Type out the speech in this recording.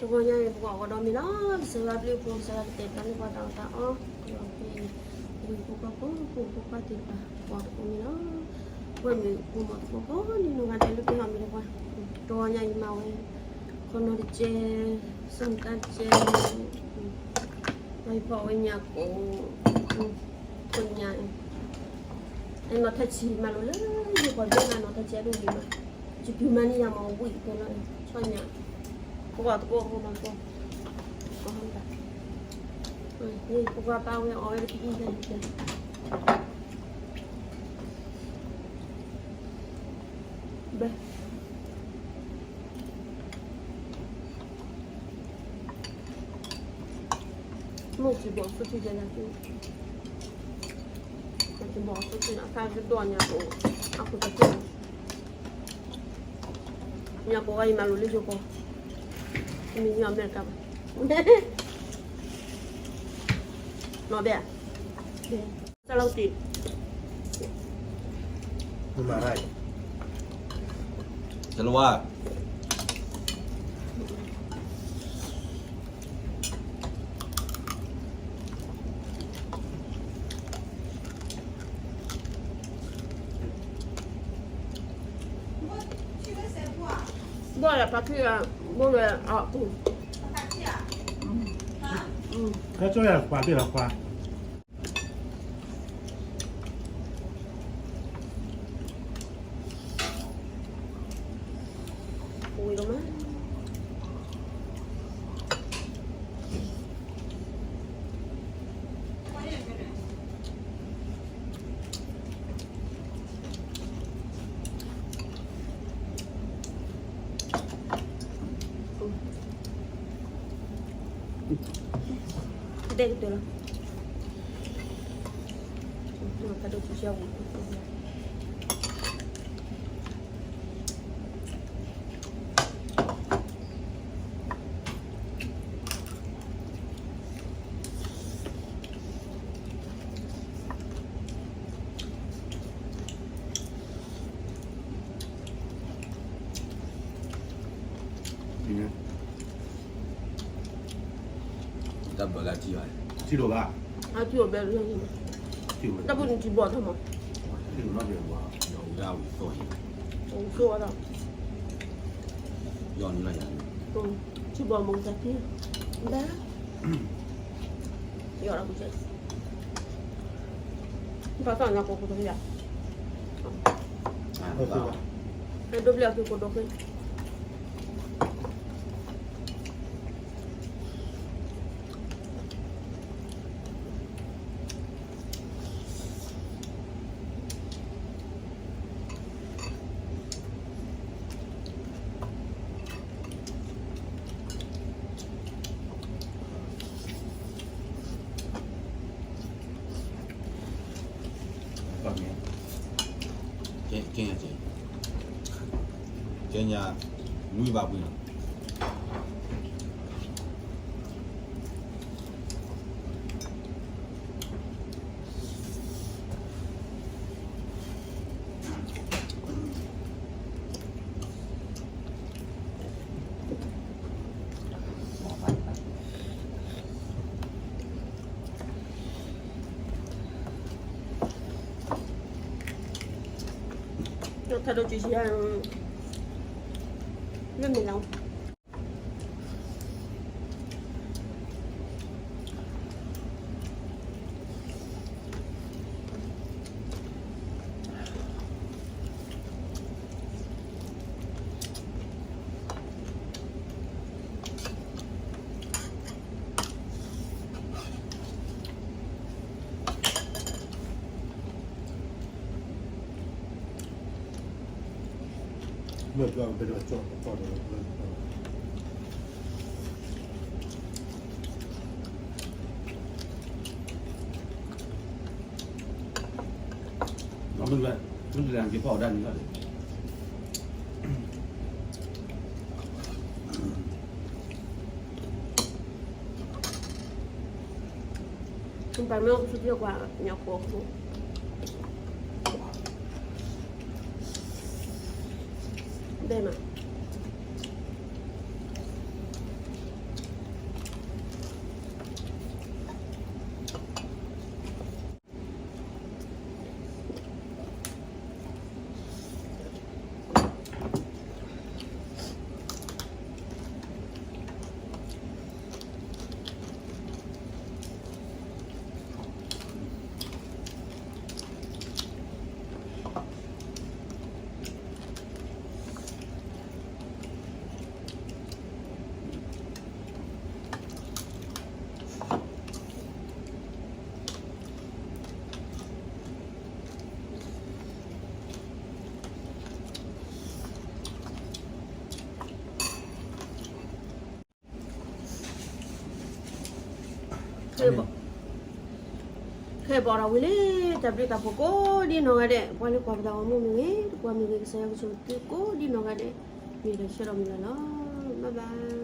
တဂီၤညါအံၤ ပကွၢ်ကဒီးမ့ၢ်လီၤ. ကစၢ်ယွၤဘျုးဖိ ကစၢ်ယွၤကတဲာ်ဖျါန့ၢ်ပှၤတၢ်အီၣ်တၢ်အီ, ဒီးဖဲအံၤ ပှၤဖိခွါဖိ ပှၤဖိခွါသ့ၣ်တဖၣ် ပကွၢ်တကိးမ့ၢ်လီၤ. ပှၤမ့ၢ်ပှၤမၤသကိးကိးနံၤနီၢ်ဂၤဒဲးလၢပဟီၣ်မ့ၢ်တပှၤ, တဂီၤညါအံၤမၤဝဲ ခီနီတကဲ, စူၢ်ကါတကဲ, ပှၤဟံၣ်ဖီၣ်ဝဲညၣ်ကိၣ်, ခိၣ်ညၣ်, အဲၣ်နီၢ်ထၢၣ်ဆံးမၤလိလၢ ယပှၤဒိၣ်မးနီၢ်ထၢၣ်ဆံးအဒိၣ်ဒံးမး, ယတုၤမၤန့ၢ်ယၤမ့ၢ်ဝံၣ်ဖဲလီၤ, ဆီညၣ်, ပကွၢ်သကိးဖိမၤသကိး, ပကွၢ်ပာ်ဝဲအီၣ်ဝဲတပံအံၤယၤယကဲ ဘဲ မ့ၢ်ကံဘီၣ်ဆိထံယၤယၤ, ကံဘီၣ်ဆိထံအခါကဒိၣ်ညါကိၣ်, အခိၣ်တကဲ, ညါကိၣ်ဝဲအံၤမၤလိလၢယိၤကီၢ်, မ့ၢ်ညါအမဲရကၤဘၣ်, နီၢ်ဘဲ, စလီၤတံၢ် စလဝါ ဘီၣ်လၢဖးခံဂၤ, ဘီၣ်လၢအပူၤ, ဟဲကၠီယၤပှၤတ့ၢ်လီၤပှၤ ဝံၤလီၤမး ဒဲကတၢၢ်လီၤ ဖးဒိၣ်ဆံဆံဝံၤ တၢ်ဘျီလၢအထံၣ်ဘၣ်, ထံၣ်လိာ်ဘၣ်, အထံၣ်အိၣ်ဘဲလၢ, တၢ်ပူၤန့ၣ်ထံၣ်ဘီၣ်ထီၣ်မး, ထံၣ်ဘီၣ်မ့ၢ်ကသံ, ယီၢ်န့ၣ်လီၤယၤန့ၣ်, ထံၣ်ဘီၣ်မ့ၢ်ကသံ, ဘၣ်, ယီၢ်လီၤကစၢ် ပှၤသီၣ်ညါကိးကိးတယၤ, ဒိးဘျၢက့ၤကိးဒိးဃ့, ကဲညါ, နွံဘၣ်ပှ့ၤနီၤ. ဖးဒိၣ်ကံယၤ, လၢမ့ၢ်လီၤ. မ့ၢ်ကဘၣ်ကၠီၣ်ကီၢ်ဒီး မ့ၢ်လဲၣ် မ့ၢ်လဲၣ် က့ၤဖီၣ်အီၤဒၣ်န့ၣ်လီၤ. ပမ့ၢ်အိၣ်ဆူၣ်ထံကွၢ်ညါကိၣ်အဃိ ဒဲးမး ခဲအံၤဘၣ်ဒီးဝံၤလံ, တၢ်ဘျုးတၢ်ဖှိၣ်ကိးဒ်နီၢ်ဂၤဒဲး, ပှၤလၢကွၢ်ပတၢ်ဂီၤမူမ့ၢ်ဂ့ၤ, တပှၢ်မ့ၢ်ဂ့ၤ, ကစၢ်ယွၤကဆိၣ်ဂ့ၤသုကိးဒ်နီၢ်ဂၤဒဲး, မ့ၢ်တၢ်ဆၢဒီးမုၢ်လၢ်လီၤ. Bye bye.